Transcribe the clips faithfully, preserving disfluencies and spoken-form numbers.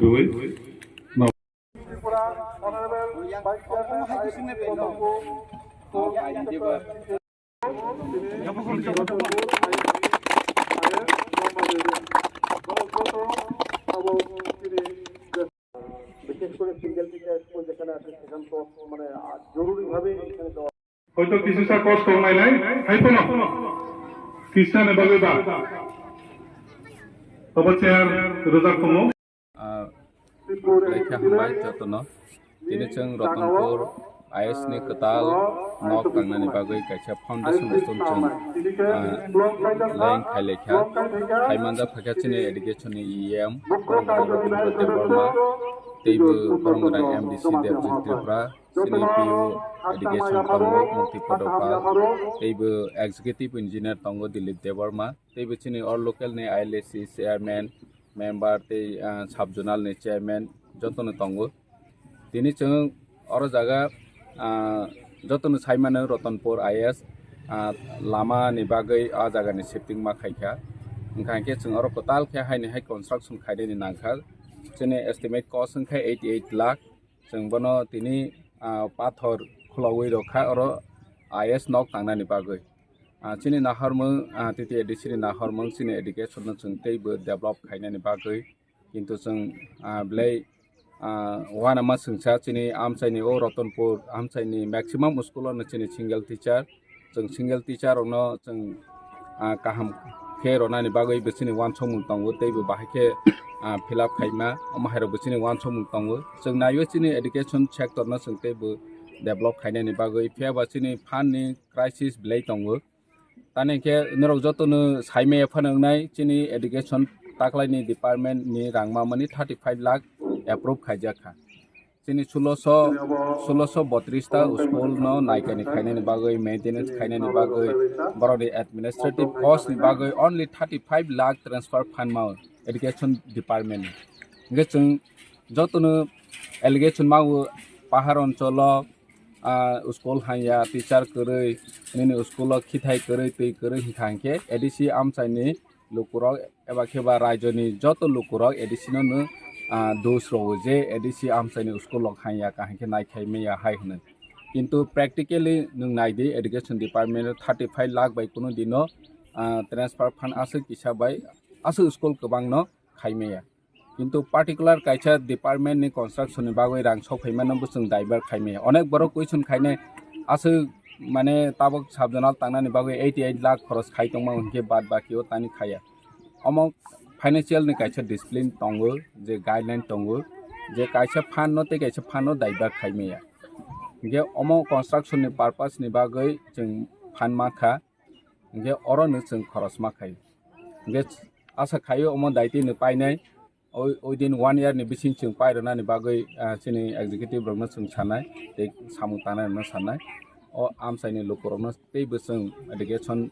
rwi. বিশেষ করে single teacher school যেখানে আছে সেখানে তো মানে জরুরিভাবে এখানে দেওয়া হয়তো কিছু sa kos tong nai nai, hai pono. Kisa ni bagwi ba. Tobo chair rwjak tongo. Ah, lekha hambai jotono. Tini chwng Ratanpur I S ni kwtal nok tangnani bagwi kaisa foundation stone chwng, ah, laying khai lekha. Khai manjak phaikha chini education ni E M, Debbarma, teibo borok M D C Debjit Tripura, chini P O education tongo Mukti Podopal, teibo executive engineer tongo Dilip Debbarma, teibo chini or local ni I L A C chairman, member tei, ah, sub zonal ni chairman jotono tongo. Tini chwng oro jaga, ah, jotono saimano Ratanpur I S, ah, lama ni bagwi ah jaga ni shifting ma khaikha. Wngkha hwnkhe chwng oro kwtal khe haini hai construction khainani nangkha. Chini estimate cost wngkha eighty eight lakh. Chwng bono tini, ah, pathor khulogwi rwkha oro I S nok tangnani bagwi. Ah, chini nahormung, ah, T T A D C ni nahormung chini education no chwng teibo develop khainani bagwi. Kintu chwng, ah, belai, ah, uanama swngsa chini amchaini o Ratanpur amchaini maximum school o no chini single teacher. Chwng single teacher rokno chwng, ah, kaham khe rwnani bagwi bo chini uansukmung tongo, teibo bahai khe, ah, fill up khaima, omo hai rok bo chini uansukmung tongo. Chwng naiwi chini education sector no chwng teibo develop khainani bagwi, phiya ba chini fund ni crisis belai tongo. Tani khe norok jotono saimaya phano wngnai chini education taklaini department ni rang mamani thirty five lakh approve khaijak kha. Chini sulosho, sulosho botris ta school no naikani khainani bagwi, maintenance khainani bagwi, borokni administrative cost ni bagwi only thirty five lakh transfer fund mao education department ni. Hingke chwng jotono allegation mao pahar oncholo, ah, school hanya, teacher kwrwi, nini school o khithai kwrwi, twi kwrwi hingkha hinkhe A D C amchaini lukurok eba khe ba raijoni joto lukurok A D C no no, ah, dos rwo je A D C amchaini school rok hanya kaham khe naikhai maya hai hwnwi. Kintu practically nwng naidi education department o thirty five lakh bai kunu dino, ah, transfer fund aswk kisa bai aswk school kwbangno khai maya. Kintu particular kaisa department ni construction ni bagwi rang sok phaimano bo chwng divert khai maya. Onek borok question khainai aswk mane tabuk sub zonal tangnani bagwi eighty eight lakh khoros khai tongma hinkhe bad baki o tani khaya. Omo financial ni kaisa discipline tongo, je guideline tongo, je kaisa fund no tei kaisa fund no divert khai maya. Hinkhe omo construction ni purpose ni bagwi chwng fund mankha, hinkhe oro no chwng khoros makhai. Hinkhe asa khaio omo daitwi no painai, oi, oidin one year ni bising chwng pairwnani bagwi, ah, chini executive rokno chwng sanai tei samung tangnai rokno sanai. O amchaini lukurokno teibo chwng education,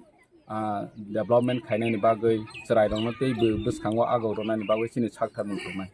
ah, development khainani bagwi chwrairokno teibo bwskango agok rwnani bagwi chini sakthar nukjaknai.